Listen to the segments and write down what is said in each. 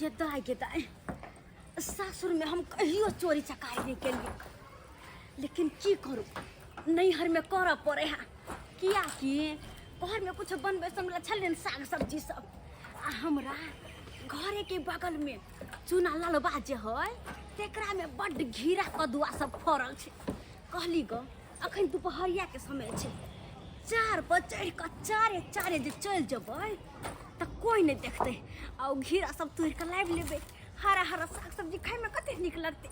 गेदाय गेदाय, सासुरमे हम कहियो चोरी चकारी नहि केलियै, लेकिन की करू, नैहरमे करऽ पड़ै है, कियाकि घरमे किछु बनबै सब छलै ने साग सब्जी सब। आ हमरा घरेके बगलमे चूना ललबा जे है तेकरामे बड्ड घिरा कदुआ सब फड़ल छै। कहली ग, अखन दुपहरियाके समय छै, चार पर चढ़ि कऽ चारे चारे जे चलि जेबै तऽ कोइ नहि देखतै, आ ओ घिरा सब तोड़ि कऽ लाबि लेबै। हरा हरा साग सब्जी खायमे कते नीक लगतै।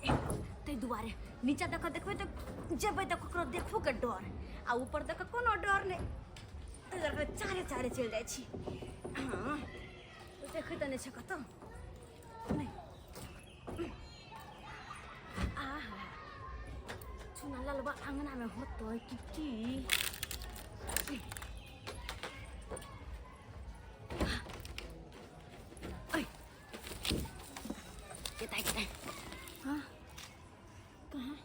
ताहि दुआरे नीचा दऽ कऽ देखबै तऽ जेबै तऽ ककरो देखोके डर, आ ऊपर दऽ कऽ कोनो डर नहि। ताहि दुआरे चारे चारे चलि जाइ छी। हँ, देखै तऽ नहि छै कतऽ नहि। आहा, चुना ललबा अङ्गनामे होतै कि की? ऐ, केताइ केताइ, हाँ, कहाँ?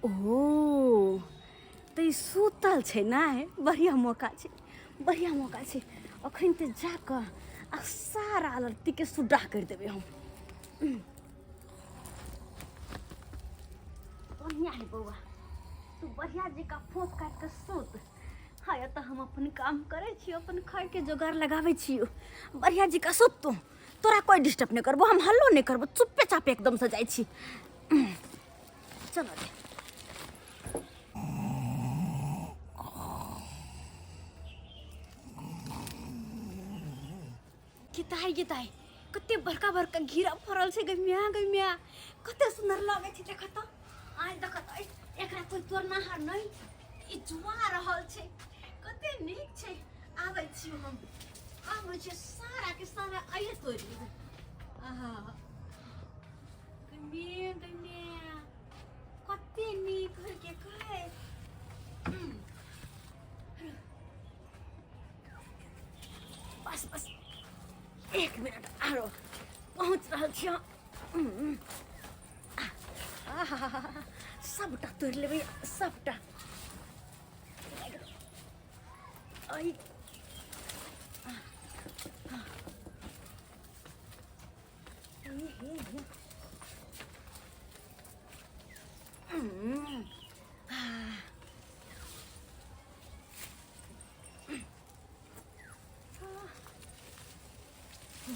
ओ तऽ ई सुतल छै ने, बढ़िआँ मौका छै, बढ़िआँ मौका छै। अखन तऽ जाकऽ आ सारा लत्तीके सुड्डाह करि देबै हम। बढ़िआँ है बौआ, तू बढ़िआँ जकाँ फोप काटि कऽ सुत। हाँ, तऽ हम अपन काम करै छी, अपन खायके जोगाड़ लगाबै छी। बढ़िआँ जकाँ सुत तू, तोरा कोइ डिस्टर्ब नहि करबो हम, हल्लो नहि करबो, चुप्पे चापे एकदमसँ जाइ छी। चलो रे। गेताइ गेताइ, कते बड़का बड़का घिरा फड़ल छै। गै म्या, गै म्या, कते सुन्दर लगै छै। देख तऽ, आइ देख तऽ, एकरा कोइ तोड़नाहार नहि, ई जुआ रहल छै, कते नीक छै। आबै छी हम, आबै छी, सारा के सारा आइए तोड़ि लेबै। आहा गै म्या, गै म्या, कते नीक होइ के कहै। बस बस, एक मिनट आरो, पहुँच रहल छी हम। आहा, सबटा तोड़ि लेबै सबटा। ऐ,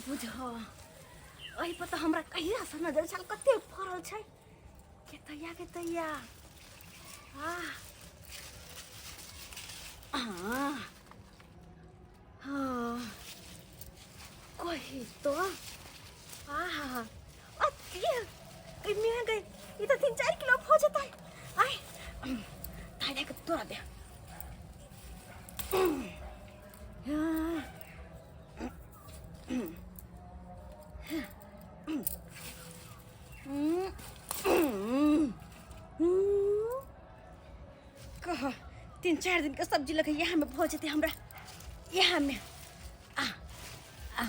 बुझ, एहि पर तऽ हमरा कहियासँ नजर छल, कते फड़ल छै। के तैया, के तैया, आ हाँ हाँ, कही तो, आहा, अति गई मिया गई, ई तऽ 3-4 किलो हो जेतै। आय ताइ दाइ के तोड़ा दे। हाँ, कह, 3-4 दिन के सब्जी लगे यहाँ में भऽ जेतै हमरा यहाँ में। आ आ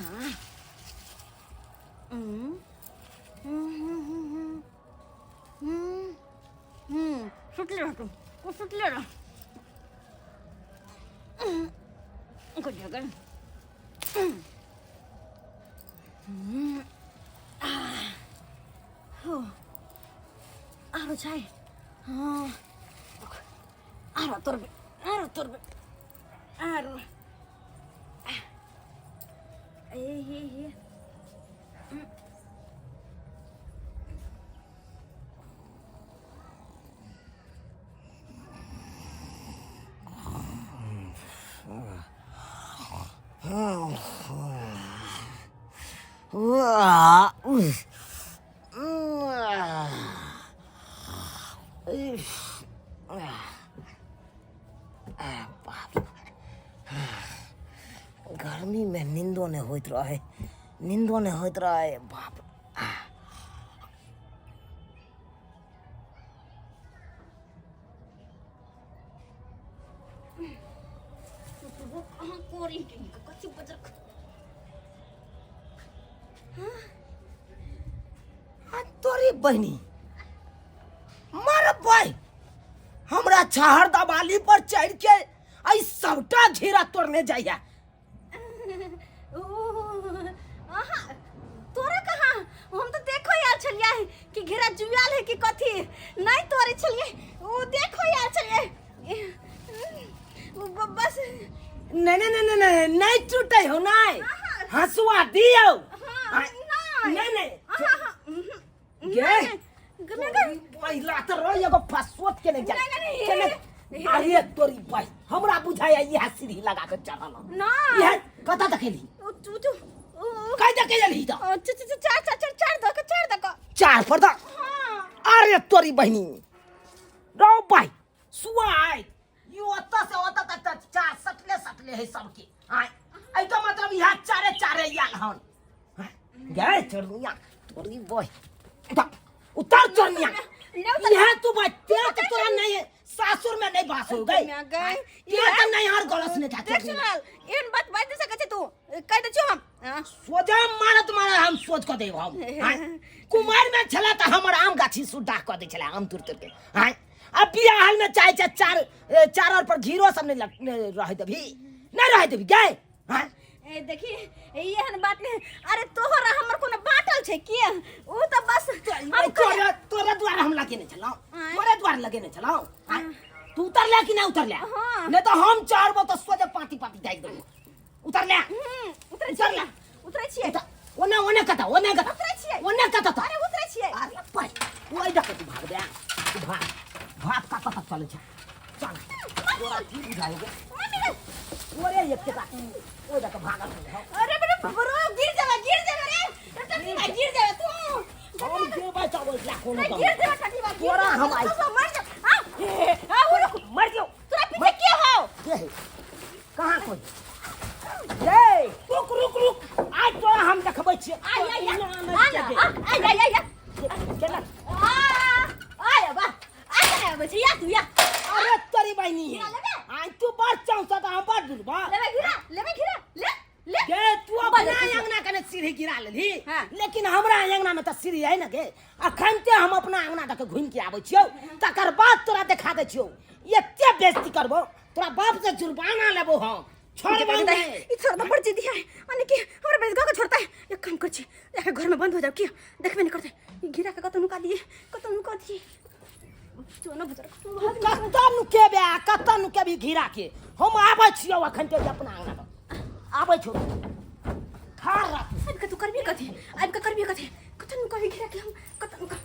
सुतले रह तू, तू सुतले रह। गई हो, आरो छै। हँ, आरो तोड़बै, आरो तोड़बै, आरो। ए हे हे, गर्मीमे निन्दो नहि होइत रहै, निन्दो नहि होइत रहै बाप। कहाँ कोरी के कथी बजर? आ तोरी बहिनी, मर भाई, हमरा छहर दबाली पर चढ़ के घिरा तोड़ने जाइया। ओ, अहाँ तोरा कहाँ? हम तो देखो यार छलियै कि घेरा जुआल है कि कथी नहीं तोरे छलियै, ओ देखो यार छलियै उ बस। नहीं नहीं नहीं नहीं नहीं टूटे हो नहीं, हंसुआ दियो। हाँ, नहीं। नहीं नहीं। हाँ, हाँ, उहुं। गे? नहीं, नहीं, नहीं, पहिला तऽ रह एगो फसोत के नहीं जा। नहीं, नहीं, के नहीं। अरे तोरी भाई हमरा बुझाया इहा सीढ़ी लगा के चढ़ल हन। नहीं। इहा कतऽ देखेली? उ, चु, चु, उ, उ, कइ देखेली तऽ? ओ, चु, चु, चु, चार, चार, चार, चार दऽ के, चार दऽ के। चार पर दऽ। हाँ। अरे तोरी बहिनी रौ भाई सुआइ ई ओतऽ से ओतऽ तक तऽ चार सटले सटले है सबके। आय एहि तो मतलब इहा चारे चारे आयल हन। गए चोरनिया तोरी बहि उतर उतर चोरनिया। नहीं उतर। इहा तू भाई ते तो तोरा नहीं है सासुर में नहीं बास हो गई। मैं गई। ते तो नहीं हर गलस नहीं था। देख सुनाल, एहन बात बाजि नहि सकै छै तू, कहि दै छियौ हम। हाँ। सोजा मारत मारत हम सोच कऽ देब हम। आँय, कुमार में छला तऽ हमर आम गाछी सुड्डा कऽ दै छला आम तुर तुर के। आँय, अब बियाह में चाहे छै चार चार और पर घीरो सब नहीं नहीं रहे देबी, नहीं रहे देबी गए। आँय? ए देखी एहन बात नहीं। अरे तोहर आ हमर कोनो बाटल छै की? उ तऽ बस हम तोरा तोरा द्वारा हम लगेने छलहुँ। आँय? तोरे द्वारा लगेने छलहुँ। आँय? तू उतरले कि नहीं उतरले? हाँ। नहीं तो हम चढ़बो तो सोझे पाती पाती दागि देबो। उतरले? उतरै उतरले? छियै, उतरै छियै। ओने ओने कतऽ, ओने कतऽ? उतरै छियै। ओने कतऽ तऽ? अरे उतरै छियै। अरे भाइ, ओहि दऽ के तू भाग बे, तू भाग भाग कतऽ तक चलै छै चल। तोरा की बुझाइ गे? मम्मी रे। तोरे एक टका तू ओहि दऽ के भागल रहै हौ। अरे बरे बरो गिर जाबे, गिर जाबे रे टटी भाई, गिर जाबे तू। हम जेबै तऽ ओहि ला कोनो अरे दम गिर जाबे टटी भाई, गिर तोरा जाबे। हम आइ तू सब मर जा। आ, ए, आ, ओ रुक। मर जो। तोरा पीछे के हौ? के है? कहाँ कोई? ए, रुक रुक रुक, आज तोरा हम देखबै छियै। आय, आय, आय। ना, ना, आ, ना, आ, आय, आय, आय, आय। केना? आ, आय, बा। आय, आय, बच्ची, या तू, या। अरे तोरी बहिनी है। गिरा लेबे? आज तू बड़ चौंसा तऽ हम बड़ दुर्बल। लेबे गिरा, लेबे गिरा, ले, ले। गे, तू बड़ अपना खुश। अंगना कने सीढ़ी गिरा लेलही। हाँ। लेकिन हमरा अंगना में तऽ सीढ़ी है ना गे। अखन ते हम अपना अंगना दऽ के घुमि के आबै छियौ, तकर बाद तोरा देखा दै छियौ। एते बेइज्जती करबौ, तोरा बाप से जुर्माना लेबौ हम। छोड़बौ नहि। ई छोड़ दो, बड़ जिद्दी है। माने कि हमरा बेइज्जत के छोड़ता है। एक काम कर छी, जाके घर में बंद हो जाओ, की देखबे नहीं करते। ई घिरा के कतौ नुका दिए, कतौ नुका दिए। चो ना बुझर, तू कतौ नुकेबे आ कतौ नुकेबी घिरा के? हम आबै छियौ अखन ते अपना अंगना पर। आबै छौ। ठाढ़ रह तू। आबि के तू करबी कथी? आबि के करबी कथी? कतौ नुकाबी घिरा के हम, कतौ नुका।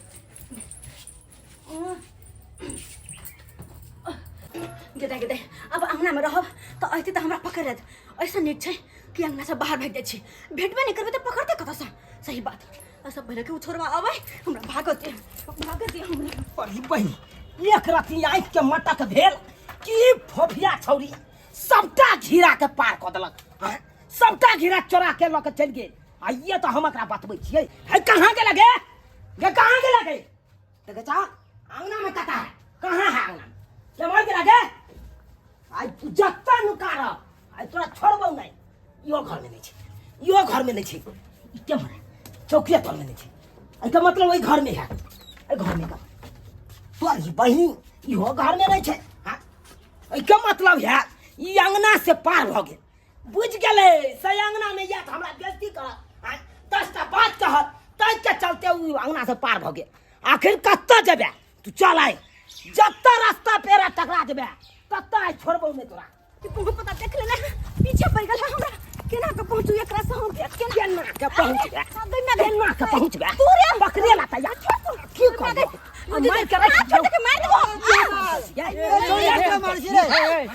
गेदे गेदे, अब अंगना में रहब तऽ अयतै तऽ हमरा पकड़ लेत। ऐसा नीक छै कि अंगना से बाहर भागि जाइ छी। भेटबे नहि करबै तऽ पकड़तै कतऽसँ? सही बात। ऐसा पहिले के उ छोड़वा अबै, हमरा भागऽ दे, भागऽ दे हमरा। अरे बहिन, एक रति आँखि के मटक भेल कि फोफिया छौरी सबटा घिरा के पार कऽ देलक। आँय, सबटा घिरा चोरा के लऽ के चलि गेल। आ ये तऽ हम एकरा बतबै छियै। हे कहाँ गेल गे? गे कहाँ गेल गे? देखै छह अंगना में कता है, कहाँ है अंगना में? के मर गेल गे? आइ तू जत्ता नुका रह, आइ तोरा छोड़बौ नहि। इहो घर में नहि छै, इहो घर में नहि छै। ई केम्हर है? चौकिया तर में नहि छै। एहिके मतलब ओहि घर में है, एहि घर में का तोरी बहिन इहो घर में नहि छै। हाँ, एहिके मतलब है ई अंगना से पार भऽ गेल। बुझि गेलै से अंगना में या तऽ हमरा बेइज्जती करत, आँय, 10टा बात कहत, ताहिके चलते ओ अंगना से पार भऽ गेल। आखिर कतऽ जेबे तू? चल आइ जतऽ रास्ता पेरा टकरा जेबे ततऽ आइ छोड़बौ नहि तोरा। कि कोनो पता देख लेने पीछे पड़ गेल हमरा। केना के पहुंचू एकरा से हम? केना केना के पहुंचबे? हाँ, गई मैं गई। केना के पहुंचबे? तू रे। पकड़े ला तैयार। की करबो? मार के रख छोड़ के मार देबो हम।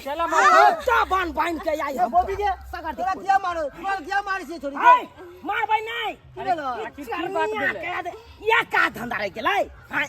चला बान बान के आई हम। बोबी के सगर तोरा किया मारो? तोरा किया मारै छियै छोरी के? ऐ, मारबै नहि। की भेलो? ई चरनिया के दे- या का धंधा रहि गेलै? आँय,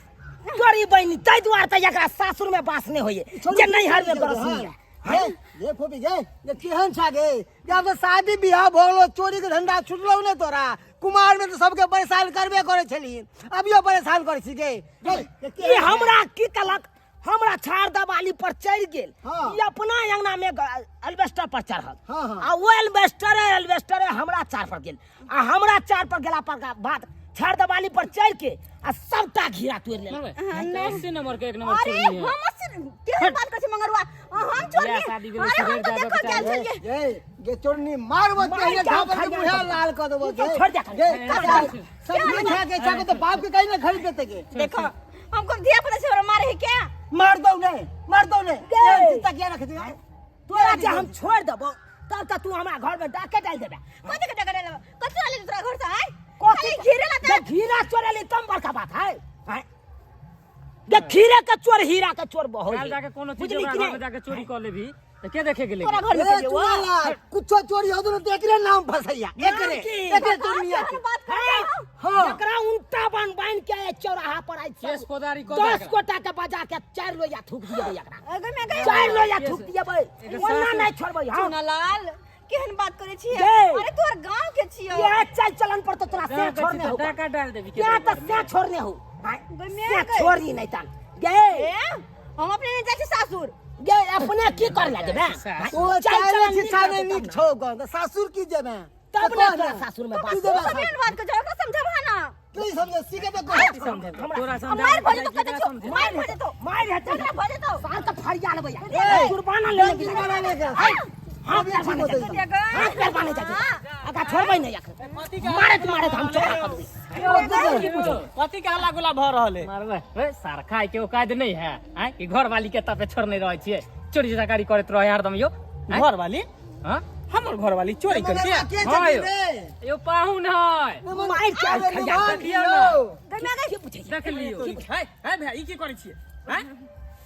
तोरी बहिनी ताहि दुआरे तऽ एकरा सासुर में बास नहि होइए जे नैहर में बरस नहीं है। हाँ, ये फोपी गे, ये केहन छा गे? जब से शादी बियाह भऽ गेलो, चोरी के धंधा छुटलौ ने तोरा। कुमार में तो सबके परेशान करबे करे छली, अभियो परेशान करे छी गे। गे, ये केहन ई छा? हमरा की कहलक? हमरा छाड़ दबाली पर चढ़ि गेल। हाँ। ई अपना अंगना में एल्बेस्टर पर चढ़ल। हाँ, हाँ। आ ओ एल्बेस्टरे एल्बेस्टरे हमरा चार पर गेल। आ हमरा चार पर गेला पर बाद छाड़ दवाली पर चढ़ के आ सबटा घिरा तोड़ लेलक। 80 नंबर के एक नंबर अरे चोरनी है। हम केहन बात करै छी मंगरुआ, हम चोरनी? बियाह शादी भेलै, अरे हम सुधरि तऽ जाबक देखो गेल चाही। छलियै। गे गे चोरनी मारबो मार तेहने के झापर के खा मुँहे जाए। लाल कऽ देबो ई सब गे। छोड़ दे खाली। गे छोड़ दे। सब नहीं खा के इच्छा को तो बाप के कहीं ना खरीद देते गे। देखो हमको धिया पुता से हमरा मारे है क्या? मार दो ने, मार दो ने। गे। चिंता किया रख दिया तोरा जे हम छोड़ देबो तब तऽ तू हमरा घर में डाके डाल देबे। कथी के डाके डाल? कथी चोरा लेली तोरा घर से आय? कथी? खाली घिरे ला जे घिरा चोरेली तम बड़का बात है, आँय? जे खीरे के चोर हीरा के चोर बहुत काल्हि जाके कोनो चीज बुझली ओकरा कि घर में नहीं? जाके चोरी कऽ लेबही तऽ के देखे गेलै? तोरा घर में ए, के जेबो? चुनाला, कुछो चोरी हो तो देख रे नाम फसैया। एकरे नाम की? एकरे चोरनिया के। बात कर रहा हूँ। हाँ। जकरा उनटा बन बांध के आए चौराहा पर आए केस कोदारी कऽ दे 10 एकरा। गोटा के बजा के 4 लोहिया थूक दिएबै एकरा। अगर मैं गई 4 लोहिया केस- थूक दिएबै, एकर ओना सासु- नहीं छोड़बै। हाँ। चुनालाल केहन बात करै छियै? गे। अरे तोहर गांव के छियौ। ये चल चलन पर तो तोरा से गाँव के छोड़ने छी हो। तऽ डाका डाल देबही क्या केकरो तो घर से में। छोड़ने हो। हाँ, गे, से मैं गई। छोड़ी नहीं तन। गे। ए, हम अपने नहीं जाइ छी सासुर। गे अपने की कर ले जेबे? ओ चल चाहे चलन शिक्षा नीक नहीं रहतै नीक तब छौ गो, तऽ सासुर की जेबे? तब ने तोरा सासुर में तो बात तू जेबे? सब एहन बात के ओकरा समझाबह ना। की समझे? सीखे तो कहै छौ। समझेबै? तोरा आ समझाबै मारि भऽ के जेतौ, जाइ कतै छी, छौ, समझेबै। मारि भऽ जेतौ। मारि हेतै। झगड़ा भऽ जेतौ। साल के फरिया लेबै। ए, जुर्माना ले लेबै। जुर्माना लेके। हाय, हाथ पैर बान्हे जाइ कतिया छै। गै? हाथ पैर बान्हे जाइ छै। अगा छोड़बै नहि एखन। मारैत मारैत हम चौड़ा कऽ देबै। कथी के हल्ला गुल्ला भऽ रहल है? मारबै हे सार खाय के औकात नहीं है आँय कि घर वाली के तपे छोड़ने रहै छियै, चोरी चकारी करैत रहै हरदम यौ, आँय? घर वाली? हाँ? हमर घर वाली चोरी मगर करके? के हाँ छथिन यौ। रे? यौ पाहुन है। मारि के अरे खरिया निभान देखियौ यौ। ना। गै, मैं गई। की बुझै छै? देख लियौ। है है भाई, ई की करै छियै? हैं?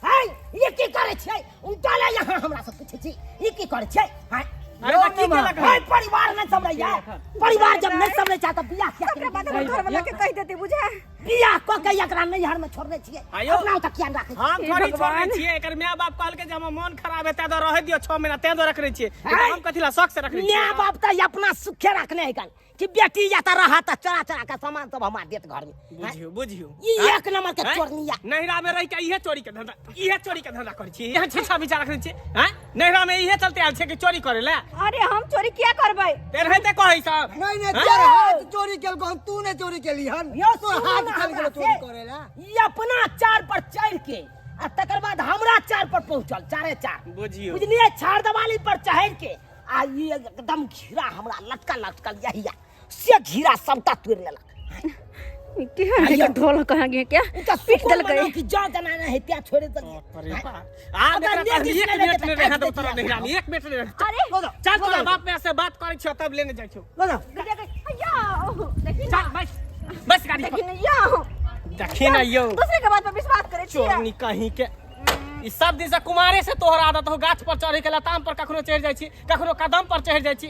है, ई की करै छियै? उनटा ले यहाँ हमरा से पूछै छी, ई की करै छियै? हैं? अरे तऽ की केलक है, परिवार नहि सम्हरैया। परिवार जब नहि सम्हरै छै तऽ बियाह किया सबटा बात केलियै? हमर घरवाला के कहि देतै बुझा। बियाह कऽ के एकरा नैहर में छोड़ने छियै, आयो। अपना ओतऽ किया नहि राखै छियै? हम हे थोड़ी भगवान। छोड़ने छियै, एकर माय बाप कहलकै जे हमर मन खराब है तें दुआरे रहै दियौ 6 महीना, तें दुआरे रखने छियै। है? हम कथी ला शौक से रखने छियै? माय बाप तऽ अपना सुखे रखने है कन कि बेटी या तऽ रहा तऽ चोरा चोरा के सामान सब हमरा देत घर में। बुझियौ बुझियौ, ई एक नंबर के चोरनिया। नैहरा में रह के इहे चोरी के धंधा, इहे चोरी के धंधा करै छी, इहे छिछा बिछा रखने छी। हैं, नैहरा में इहे चलते आयल छै कि चोरी करे ला? अरे हम चोरी किया करबै? तेरहते कहै सब। नहीं नहीं, हैं? तोर हाथ चोरी केलको हन, तू नहीं चोरी केली हन। यौ, तोर सुनू हाथ ने चल गेलो हमरा चोरी से। करे ला। ई अपना चार पर चढ़ के आ तकर बाद हमरा चार पर पहुंचल, चारे चार। बुझियौ। बुझलियै? छाड़ दवाली पर चढ़ के आ ई एकदम घिरा हमरा लटकल लटकल यहिया से घिरा सबटा तोड़ि लेलक। केहन है ढोल कहाँ गे क्या? ई तऽ पीट सुकुन देलकै। मनाउ कि जाउ जना नहि है त्या छोड़ि देलियै। अरे बा, आब अगर एकरा लेडीज एक नहि मिनट रहतै नहि तऽ रहै काटि दौ तोरा देतियै। नैहरा में, एक मिनट नहि रहै। अरे चल तोरा बाप माय से बात करै छियौ तब लेने जाइ छियौ। ल जाओ। यौ देखी ना। चल बस बस गाड़ी देखी पर। ना यौ। देखी ना यौ। दूसरे के बात पर विश्वास करै छियै। चोरनी कहीं के। ई सब दिन से कुमारे से तोहर आदत हो गाछ पर चढ़े के, लताम पर कखनो चढ़ जाइ छी, कखनो कदम पर चढ़ जाइ छी।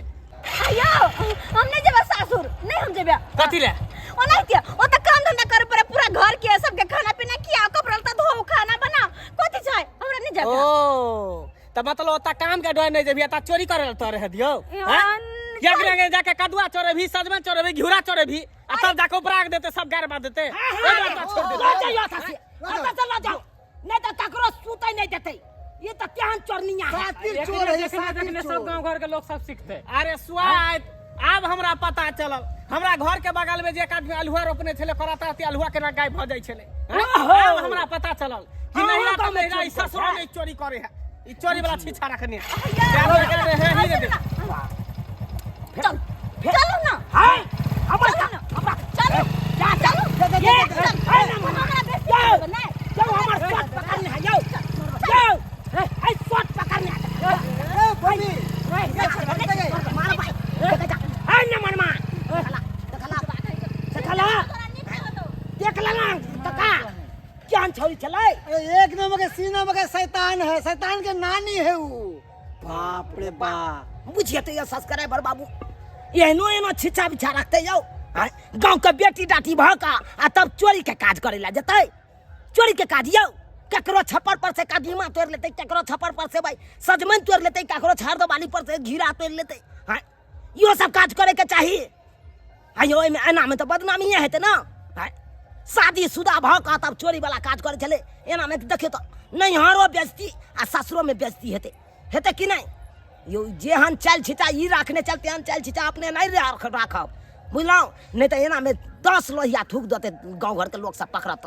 यौ हम नहीं जेबै सासुर, नहीं हम जेबै। कथी ले? ओनाहिते ओतऽ काम धंधा करे पड़े पूरा घर के, सबके खाना पीना खियाओ, कपड़ा लत्ता धोओ, खाना बनाओ, कथी छै? हमरा नहीं जेबै। ओ तऽ मतलब ओतऽ काम के डर नहीं जेबही, एतऽ चोरी करे लए तोहर रह दियौ। यान, एक रंगे जाके कदुआ चोरेबही, सजमनि चोरेबही, घिउरा चोरेबही आ तब जाके उपरा के देते, सब गार बांध देते। ओहि दुआरे तोरा छोड़ लऽ देते। जाइयो एतऽ से, एतऽ से लऽ जाउ, नहीं तऽ ककरो सुतै नहीं देतै। ये तऽ केहन चोरनिया है। सातिर देखने चोर है, देखने सातिर देखने सब चोर। गांव घर के लोग सब सीखते। अरे सुआत, आब हमरा पता चलल, हमरा घर के बगल में जे एक आदमी अल्हुआ रोपने छलै, कराता अल्हुआ केना गायब भऽ जाइ छलै। हैं? ओहो। आब हमरा पता चलल कि हाँ, नैहरा गाँव तऽ में नैहरा, ई चोरी ससुरा करै। में चोरी करे है, ई चोरी वाला छीछा रखने है। यौ, जानो एकरा रहे ही नहीं दे। चल चलू ना। हाय, हमर चलू ना। हमरा चलू जा चलू। ये, चल। है ना मना। हमरा बेसी यौ, करबै नहि। यौ, हमर शर्ट पकड़ने है, यौ, यौ, है, शर्ट पकड़ने है। ए, बबी, मार भाई, देखा जा। है ना मनमा। देखला, देखला, देखला, देख लेना, काका, केहन छौरी छलै? अरे एक नंबर के सीना में के शैतान है, शैतान के नानी है ऊ। बाप रे बाप। बुझिए तऽ यौ सब्सक्राइबर बाबू, एहनो एहनो छिछा बिछा रखते यौ। आँय, गाँव के बेटी डाटी भऽ कऽ आ तब चोरी के काज करे ला जेतै। चोरी के काज यौ, ककरो छप्पर पर से कदीमा तोड़ि लेतै, ककरो छप्पर पर से भाई सजमनि तोड़ि लेतै, ककरो छाड़ दवाली पर से घिरा तोड़ि लेतै। आँय, इहो सब काज करे के चाही। आइयो एहिमे एनामे तऽ बदनामीए हेतै ने। आँय, शादीशुदा भऽ कऽ तब चोरी वाला काज करै छलै, एनामे देखियौ तऽ नैहरो बेजती आ सासुरोमे बेजती हेतै, हेतै कि नहि यौ? जेहन चालि छिटा ई राखने चल तेहन चालि छिटा अपने नहि राखब, बुझलहुँ? नहि तऽ एनामे 10 लोहिया थूक देते गाँव घर के लोग सब पकड़त।